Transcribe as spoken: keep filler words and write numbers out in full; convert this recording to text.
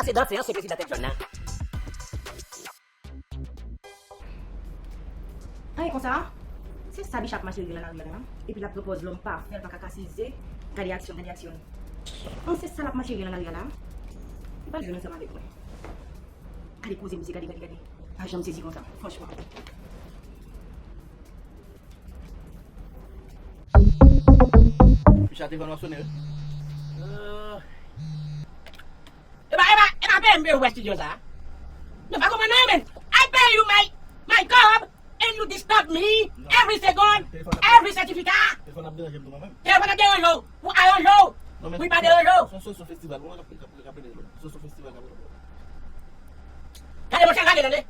Se danse an, se prezidan tèt jòn nan. Anyen konsa, se sa Bicha ap mache rive nan lari a la. Epi l ap pran pòz lòm pafè, l pa ka kase ze. Gade aksyon, gade aksyon. An, se sa l ap mache rive nan lari a la. Li pral jwenn ansanm avèk mwen. Gade koze, mesye, gade, gade, gade. Pa janm sezi konsa, franchman. Bicha, telefòn nan sonnen, wi. E pa, e pa, e pa peye m pou yo wè estidyo sa. Nou pa konprann anyen, men. I pay you my, my cob and you disturb me every second, every certificate. Telefòn ap deranje m tou, mwen menm. Telefòn ap deranje w, pou aranje w, pou li pa deranje w. Se yon Soso festival, mwen k ap, k ap, k ap rele l. Soso festival k ap rele l. Gade, monchè, gade, tande.